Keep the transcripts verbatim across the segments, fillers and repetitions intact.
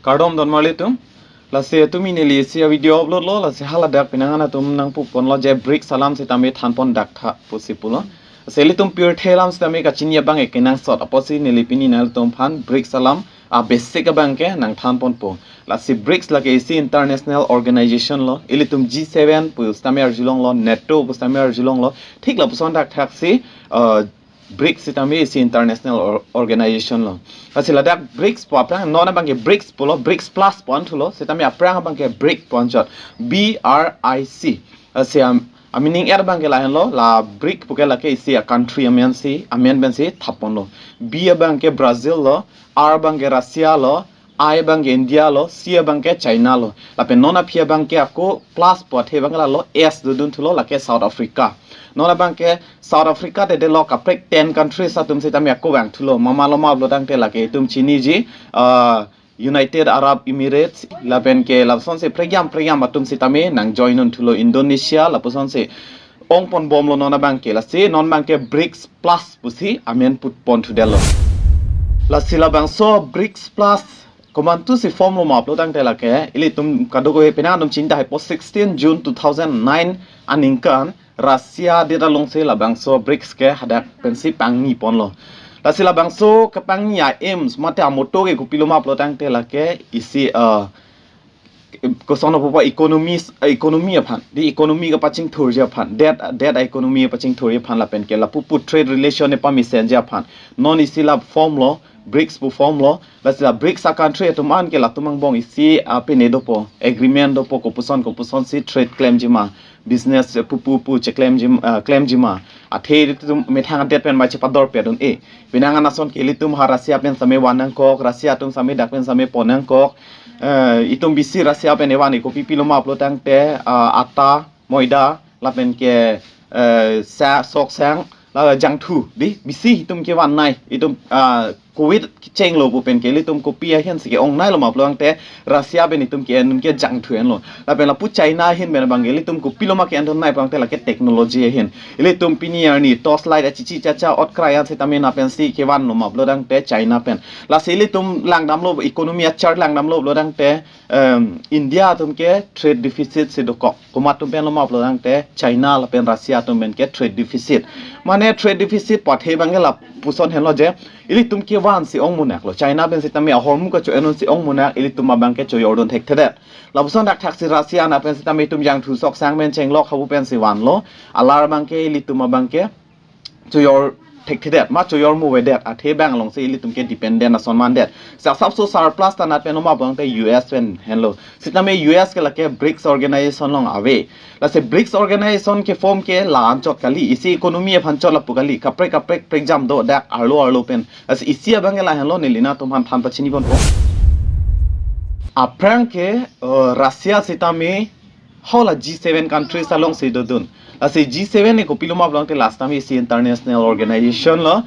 Kardom don marli atum. Lasi atum neli isi a-video upload lo, lasi haladak penang an atum nangpuponlo je BRICS alam sitame thanpon dak tha pusi pulo. Lasi ilitum pirthe alam sitame kachini abang ke kenangsot apotsi neli pini nanglitum aphan BRICS alam a-basic abang ke nangthanponpo. Lasi BRICS lake isi international organization lo, ilitum G seven pu sitame arjulonglo, NATO pu sitame arjulonglo, thik lapuson thakthaksi, uh, BRICS sitame isi international or-, organization lo. Lasi ladak BRICS pu aphrang, non abang ke BRICS pulo, BRICS plus pu-an thulo, sitame aphrang abang ke BRIC pu-anchot, B R I C. Lasi am-, a-meaning er abang ke lahenlo, la BRIC pu ke lake isi a-country amen si, amen pensi thapponlo. B abang ke Brazil lo, R abang ke Russia lo, I abang ke India lo, C abang ke China lo. Lapen non aphi abang ke ako plus pu athe abang ke lalo S dodun thulo, lake South Africa. Non abang ke South Africa te delo, kaprek ten countries atum sitame ako vangthulo. Mama lo ma pulo tangte lake itum chiniji, ah, United Arab Emirates, lapen ke lapusonsi prekjam prekjam atum sitame nangjoin dunthulo, Indonesia, lapusonsi ongponbomlo non abang ke. Lasi non abang ke BRICS plus pusi amen putponthudetlo. Lasi labangso BRICS plus komantusi form lo ma pulo tangte lake, ilitum kadokave penang atum chinta haipo, sixteen June two thousand nine aningkan Russia adet alongsi labangso BRICS ke hadak pensi pangniponlo. Lasi labangso kepangni a-aims mate a-motto ke kopilo ma pulo tangte lake isi, uh, koson apupa economy, economy aphan, di economy kapachingthurji aphan, debt, debt economy kapachingthurji aphan lapen ke lapu pu trade relation nepamesenji aphan. Non isi la form lo, BRICS pu form lo, lasi la BRICS a-country atum an ke latum angbong isi, ah, pine dopo, agreement dopo, kopuson kopusonsi trade klemji ma, business, eh, pu pu pu cheklemji, ah, klemji ma. Athe ilitum methang adet pen ma chepadorpedun-e. Penang an ason ke ilitum ha Russia pen sitame van nangkok, Russia atum sitame dak pen sitame pon nangkok. Eh, itum bisi Russia pen evan e kopi pilo ma pulo tangte, ah, atta, moida, lapen ke, eh, sa-, sok sang, la jangthu, di, bisi itum kevannei, itum, ah, covid kechenglo pu pen ke ilitum kopi ahin si ke-ongneilo ma pulo tangte, Russia pen itum ke-en ke jangthu enlo. Lapen lapu China ahin pen abang ke ilitum kopilo ma ke-en dunnei pulo tangte lake technology ahin. Ilitum pini arni torchlight achichi chacha ot krai an sitame na pensi kevanlo ma pulo tangte China pen. Lasi ilitum langdamlo, economy a-chart langdamlo pulo tangte, em, India atum ke trade deficit si dokok. Komat atum penlo ma pulo tangte China lapen Russia atum pen ke trade deficit. Mane trade deficit pu athe abang ke lapuson henlo je, ilitum kevan si ongmonaklo. China pen sitame ahormu kacho-endun si ongmonak, ilitum abang ke choyordun thekthedet. Lapuson thakthaksi Russia na pen sitame itum jangthu sok sang pen chenglok hapu pensi vanlo. Alar abang ke ilitum abang ke choyor thekthedet, ma choyor muvedet, athe abang alongsi ilitum ke dependent ason mandet. Sa sapso surplus tanat penlo ma pulo tangte U S pen henlo. Sitame U S ke lake BRICS organization along ave. Lasi BRICS organization ke form ke la-anchot kali, isi economy aphanchot lapu kali, kaprek kaprek prekjam do dak arlo arlo pen. Lasi isi abang ke lahenlo, neli nangtum aphan than pachiniponpo. Aphrang ke, eh, Russia sitame hala G seven countries alongsi dodun. Lasi G seven ke kopilo ma pulo tangte last time isi international organization lo.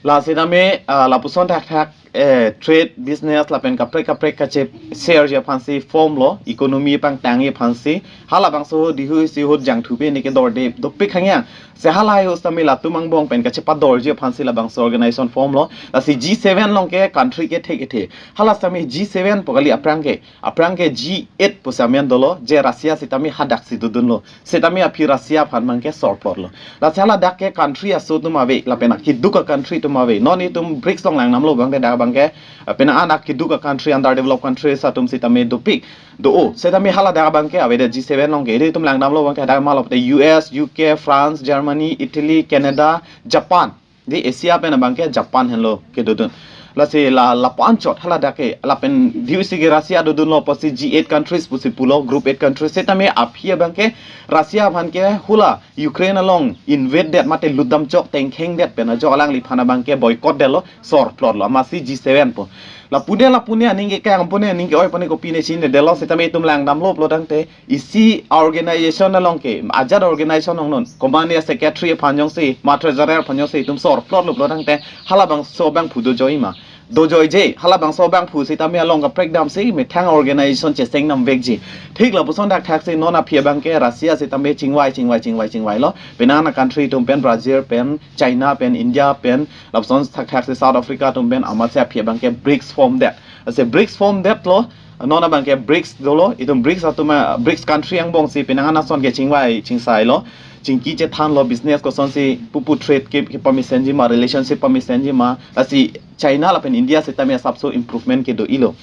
Lasi tame, ah, lapuson thakthak, eh, trade, business, lapen kaprek kaprek kache-shariji aphansi form lo, economy pangtangji aphansi. Halabangso dihu isi ahut jangthu pen ne kedorde dopik hangyang. Si halahai ahut sitame latum angbong pen kachepadorji aphansi labangso organization form lo. Lasi G seven along ke country ke thekethe. Hala sitame G seven pu kali aphrang ke. Aphrang ke G eight pusi amen dolo, je Russia sitame hadaksi dodunlo. Sitame aphi Russia aphan abang ke sorplotlo. Lasi haladak ke country aso atum ave, lapen akeduk a-country atum ave. Non itum BRICS along langdamlo abang ke dak abang ke, eh, penang an akeduk a-country, underdeveloped countries atum sitame dopik do-o. Sitame haladak abang ke avedet G seven along ke. Ilitum langdamlo abang ke hadak ma lo te U S, U K, France, Germany, Italy, Canada, Japan. Di Asia pen abang ke Japan henlo kedodun. Lasi la, lapu-anchot haladak ke, lapen dihusi ke Russia dodunlo pusi G eight countries pusi pulo, group eight countries. Sitame aphi abang ke Russia aphan ke hula Ukraine along invade det mate lutdam chok tengkheng det pen ajok alangliphan abang ke boycott detlo, sorplotlo, amatsi G seven pu. Lapu ne, lapu ne aning ke kang pu ne, aning ke-oi pu ne, kopi ne chinine detlo, sitame itum langdamlo pulo tangte, isi organization along ke, ajat organization along non, komatne secretary aphan jongsi, ma treasurer aphan jongsi itum sorplotlo pulo tangte, halabangso abangphu dojoiji ma. Dojoije, halabangso abangphu sitame along kaprek damsi methang organization cheseng namvekji. Thik lapuson thakthaksi non aphi abang ke Russia sitame chingvai, chingvai, chingvai, chingvailo. Penang a-country atum pen, Brazil pen, China pen, India pen, lapuson thakthaksi South Africa atum pen, amatsi aphi abang ke BRICS form det. Lasi BRICS form detlo, Non abangke BRICS dolo, itum BRICS atum, ah, BRICS country angbong si penang an ason ke chingvai chingsailo, chingki chethanlo, business kosonsi pupu trade ke, ke pamesen ji ma, relationship pamesen ji ma, lasi China lapen India setame asapso improvement kedo-ilo.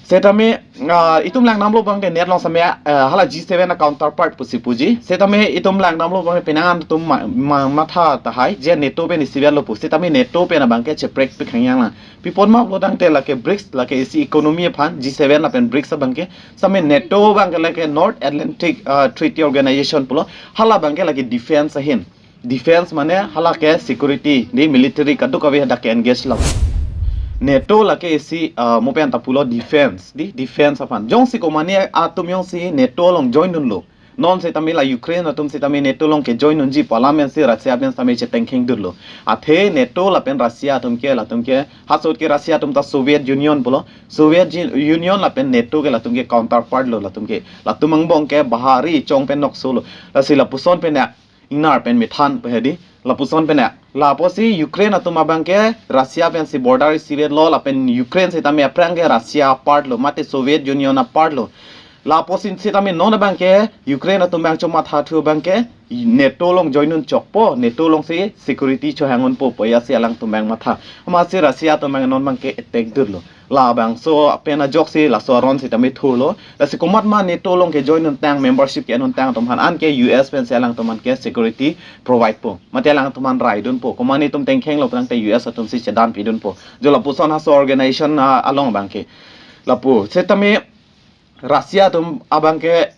Setame, ah, itum langdamlo abangke net along setame, ah, hala G seven a counterpart pusi puji. Setame itum langdamlo abangke penang an atum ma, ma, matha tahai, je NATO pen isivet lo pu. Setame NATO pen abangke cheprek pekhang yang lang. Pi apot ma pulo tangte lake BRICS, lake isi economy aphan, G seven lapen BRICS abangke, setame NATO abangke lake North Atlantic, ah, Treaty Organization pulo, hala abangke lake defense ahin. Defense mane hala ke security, di military kadokave hadak ke engage lo. NATO lake isi, ah, mo pen ta pulo defense, di defense aphan. Jongsi komane atum jongsi NATO along join dunlo. Non setame la Ukraine atum setame NATO along kejoin unji pu alam pensi Russia pen setame chetengkheng dunlo. Athe NATO lapen Russia atum ke, latum ke, halaso ahut ke Russia atum ta Soviet Union pulo. Soviet Ji-, Union lapen NATO ke latum ke counterpart lo, latum ke. Latum angbong ke bahari chong pen nokso lo. Lasi lapuson pen ya, ingnar pen methan pe hedi. Lapuson pen ya. Lapusi Ukraine atum abangke Russia pensi border isivet lo, lapen Ukraine setame aphrang ke Russia apart lo, mate Soviet Union apart lo. Lapuson setame non abangke Ukraine atum abang chomatha thu abangke NATO along join un chokpo, NATO alongsi security chohang unpo pu ya si alangtum abang matha. Amatsi Russia atum abang non abangke attack dunlo. Labangso pen ajoksi laso aron setame thurlo. Lasi komat ma NATO along kejoin untang, membership ke-en untang atum aphan anke U S pensi alangtum aphan ke security provide po. Mate alangtum aphan rai dunpo. Komane itum tengkhenglo pulo tangte U S atum si chedan pidunpo. Jo lapuson halaso organization, ah, along abangke. Lapu setame Russia atum abangke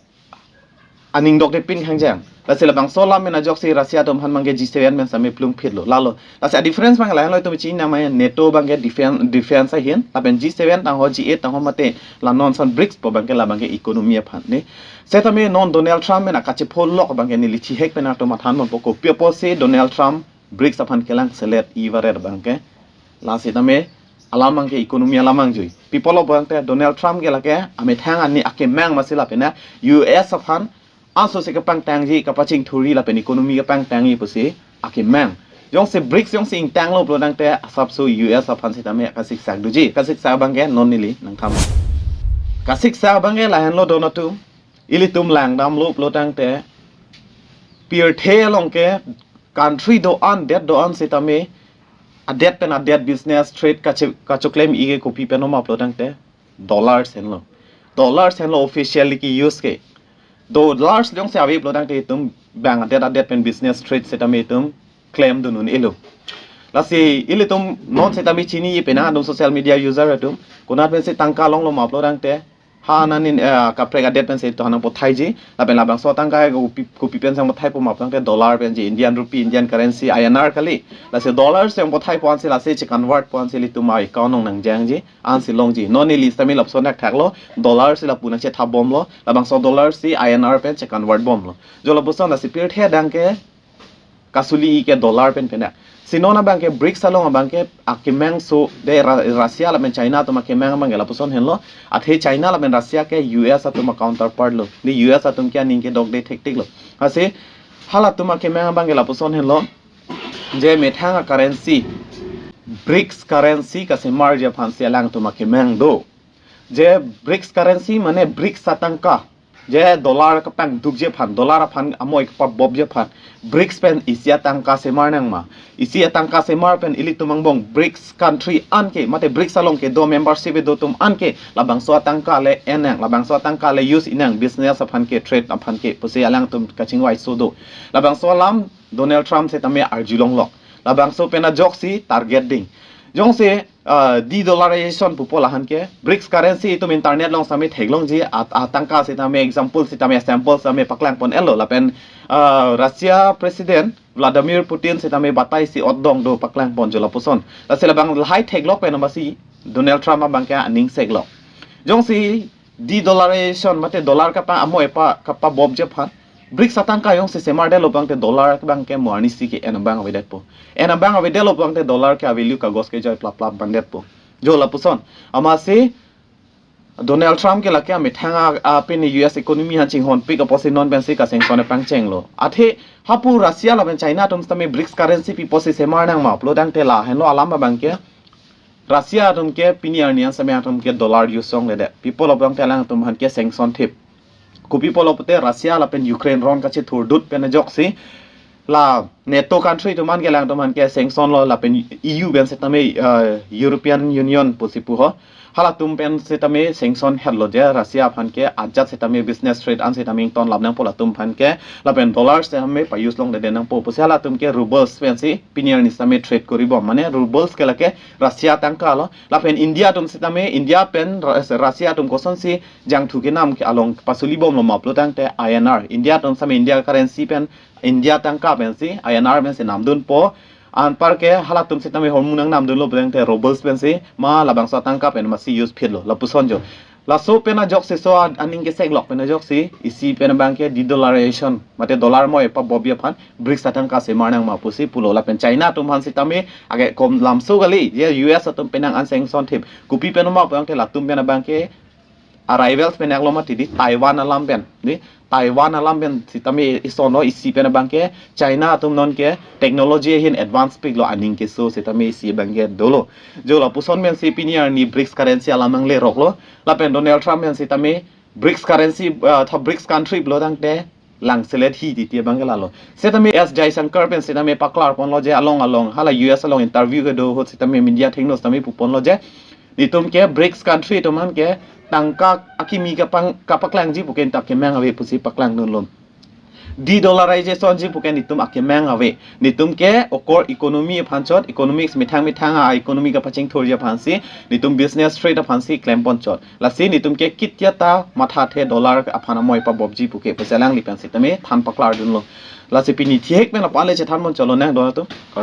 aning dokde pin khangjang. Lasi labangso alam pen ajoksi Russia atum aphan abangke G seven pen setame plung phitlo. Lalo. Lasi a difference abang lahenlo itum chinine ma, NATO abangke defense, defense ahin. Lapen G seven tangho, G eight tangho mate la non ason BRICS pu abangke la abangke economy aphan ne. Setame non Donald Trump pen akachepho lok abangke neli chihek pen atum mathan ponpo, kopi apotsi Donald Trump BRICS aphan kelang selet ivaret abangke. La setame alam abangke economy alam angjui. Pi apotlo pulo tangte Donald Trump ke lake amethang ani akemang masi lapen U S aphan anso si kepangtangji, kapachingthurji lapen economy kepangtangji pusi akemang. Jongsi BRICS jongsi ingtanglo pulo tangte asapso U S aphan setame kasiksak doji. Kasiksak abangke non neli nangthan. Kasiksak abangke lahenlo don atum. Ilitum langdamlo pulo tangte pirthe along ke country do-an, det do-an setame adet pen adet business trade kache-, kachoklem-i ke kopi pen ma pulo tangte dollars henlo. Dollars henlo officially ke-use ke. Dollars jongsi ave pulo tangte itum abang adet adet pen business trade setame itum klemdun un-elo. Lasi ilitum non setame chini penang atum social media user atum. Konat pensi tangka longlo ma pulo tangte ha nangnin, eh, kaprek adet pensi to hanang pathaiji. Lapen labangso atangka kopi, kopi pensi nangpathaipo ma pulo tangte dollar penji, Indian rupee, Indian currency, I N R kali. Lasi dollars nangpathaipo ansi lasi checonvert po ansi ilitum account along nangjangji. Ansi longji. Non neli setame lapuson thakthaklo. Dollar si lapu nangchethap bomlo. Labangso dollar si I N R pen checonvert bomlo. Jo lapuson lasi pirthe adang ke kasuli ke dollar pen pena. Si non abangke BRICS along abangke akemang so de Ra-, Russia lapen China atum akemang abangke lapuson henlo. Athe China lapen Russia ke U S atum acounterpart lo. Di U S atum ke aning kedokde thektik lo. Lasi halatum akemang abangke lapuson henlo. Je methang acurrency, BRICS currency kasemarji aphansi alangtum akemang do. Je BRICS currency mane BRICS atangka. Je dollar kapangdukji aphan, dollar aphan amoi kapabopji aphan BRICS pen isi atangka semar nangma. Isi atangka semar pen ilitum angbong BRICS country anke, mate BRICS along kedo membership do atum anke, labangso atangka le en nang, labangso atangka le use-i nang, business aphan ke, trade aphan ke pusi alangtum kachingvai so do. Labangso alam Donald Trump setame arjulonglok. Labangso pen ajoksi target ding. Jongsi, ah, de-dollarization pupo lahan ke, BRICS currency itum internet along setame theklongji, at-, atangka setame example setame sample setame paklang pon-etlo lapen, ah, Russia President Vladimir Putin setame batai si otdong do paklang pon jo lapuson. Lasi labang lahai theklok pen abangsi Donald Trump abangke aning seklok. Jongsi de-dollarization mate dollar kapa amoi pa kapabopji aphan BRICS atangka jongsi semardetlo pulo tangte dollar abangke mo arnisi ke en abang avedetpo. En abang avedetlo pulo tangte dollar ke avalue kagos kejoi plap plap bandetpo. Jo lapuson. Amatsi Donald Trump ke lake amethang a, a pini U S economy aphan chinghonpik apotsi non pensi kasenson pangchenglo. Athe hapu Russia lapen China atum setame BRICS currency pi apotsi semar nangma pulo tangte lahenlo alam abangke Russia atum ke pini arni an setame atum ke dollar use longledet. Pi pulo pulote alangtum aphan ke sanction thip. Kopi pulo pulote Russia lapen Ukraine ron kachethurdut pen ajoksi la NATO country atum aphan ke alangtum aphan ke sanction lo lapen E U pen setame, eh, European Union pusi pu ho. Halatum pen setame sanction hetlo je Russia aphan ke ajat setame business trade an setame ingtonlap nangpo latum aphan ke lapen dollar setame pa-use longledet nangpo pusi halatum ke rubles pensi pini arni setame trade koribom, mane rubles ke lake Russia tangka lo. Lapen India atum setame, India pen Ra-, Russia atum kosonsi jangthu kenam ke along pasulibomlo ma pulo tangte I N R. India atum setame India currency pen, India tangka pensi I N R pensi namdunpo. Anparke halatum setame hormu nangnamdunlo pulo tangte rubles pensi ma labangso tangka pen masi use phitlo. Lapuson jo. Laso pen ajoksi so an-, aning keseklok pen ajoksi isi pen abangke de-dollarization, mate dollar amoi pabobji aphan BRICS atangka semar nangma pusi pulo. Lapen China atum aphan setame ake kom lamso kali, je U S atum pen nang an sanction thip. Kopi pen ma pulo tangte latum pen abangke arrivals pen aklo mati di Taiwan alam pen. Di Taiwan alam pen setame isonlo, isi pen abangke China atum nonke technology ahin advance piklo aning keso setame isi abangke dolo. Jo lapuson pensi pini arni BRICS currency alam nangleroklo. Lapen Donald Trump pen setame BRICS currency, uh, tha BRICS country pulo tangte langselet hi titi abangke lalo. Setame S Jaishankar pen setame paklarponlo je along along hala U S along interview kedo ahut setame media athengno setame puponlo je nitum ke BRICS country atum aphan ke tangka akimi kapang kapaklangji puke nitum akemang ave pusi paklangdunlo. De-dollarization ji puke nitum akemang ave. Nitum ke okor economy aphan chot, economics methang methang a-economy kapachingthurji aphansi, nitum business trade aphansi klemponchot. Lasi nitum ke kitia ta mathathe dollar aphan amoi pabobji puke pusi alangli pen setame than paklardunlo. Lasi pini thihek pen apale chethanponchotlo nangdo atum.